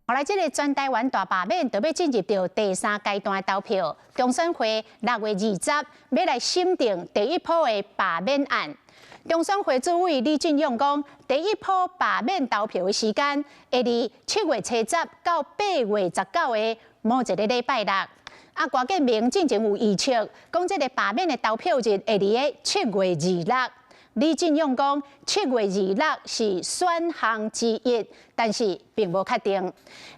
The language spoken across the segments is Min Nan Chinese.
後來，這个全台灣大罷免就欲進入著第三階段的投票，中選會6月20欲來審定第一波的罷免案。中選會主委李進勇講，第一波罷免投票的時間會佇7月初十到8月19的某一个禮拜六。啊，郭建明進前有預測，講這个罷免的投票日會佇个7月26。李進勇講，七月二六是選項之一，但是並無確定。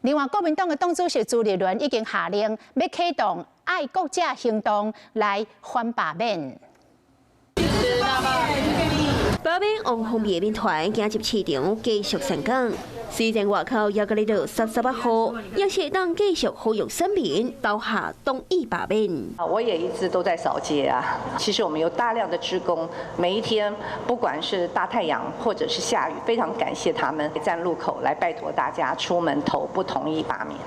另外，國民黨的黨主席朱立倫已經下令，欲啟動愛國者行動來反罷免。罷免王鴻薇民團今入市場繼續宣講，雖然外口猶閣咧落澀澀仔雨，也是會當繼續呼籲選民投下同意罷免。我也一直都在掃街啊。其實我們有大量的志工，每一天不管是大太陽或者是下雨，非常感謝他們站路口來拜託大家出門投不同意罷免。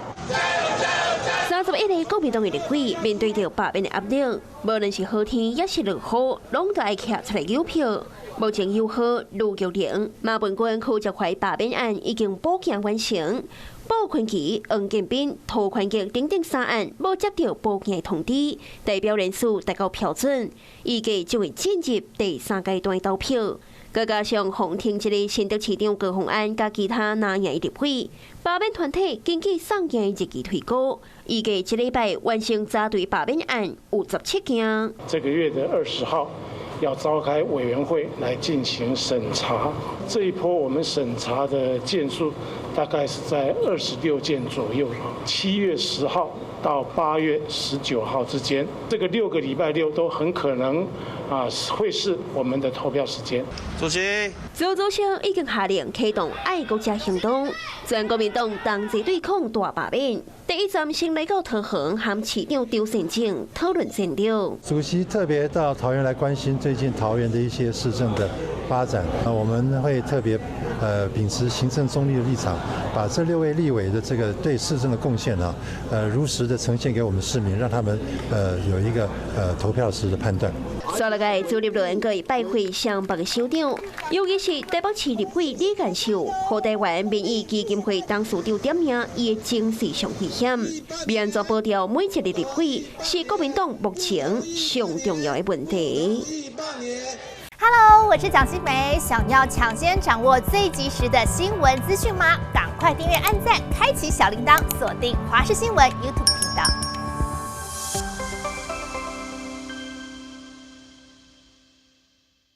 31个國民黨的立委面對著罷免的壓力，無論是好天抑是落雨，攏都愛徛出來搝票。目前游皓、盧玉玲、馬文君、柯捷懷罷免案已經補件完成，傅崐萁、黃建斌、涂寬傑等等三案無接著補件通知，代表人數達到標準，預計就會進入第三階段投票。閣加上洪廷這个新竹市長高虹安佮其他藍營立委，罷免團體根據送件日期推估，預計這禮拜完成查對罷免案有17件。這個月的20號要召開委員會來進行審查，這一波我們審查的件數大概是在26件左右。7月10號到8月19號之間，這個6個禮拜六都很可能啊會是我們的投票時間。主席，朱主席已經下令啟動愛國者行動，全國民黨同齊對抗大罷免。第一站先來到桃園，和市長張善政討論戰略。主席特別到桃園來關心最近桃園的一些市政的發展，那我們會特別秉持行政中立的立場，把這六位立委的這個對市政的貢獻呢，如實的呈現給我們市民，讓他們有一個投票時的判斷。煞落來，朱立倫閣會拜會雙北的首長，尤其是台北市立委李彥秀，予台灣民意基金會董事長點名，伊的情勢上危險。欲按怎保牢每一个立委，是國民黨目前上重要的問題。 Hello，我是蔣新梅，想要搶先掌握最及時的新聞資訊嗎？趕快訂閱、按讚、開啟小鈴鐺，鎖定華視新聞 YouTube 頻道。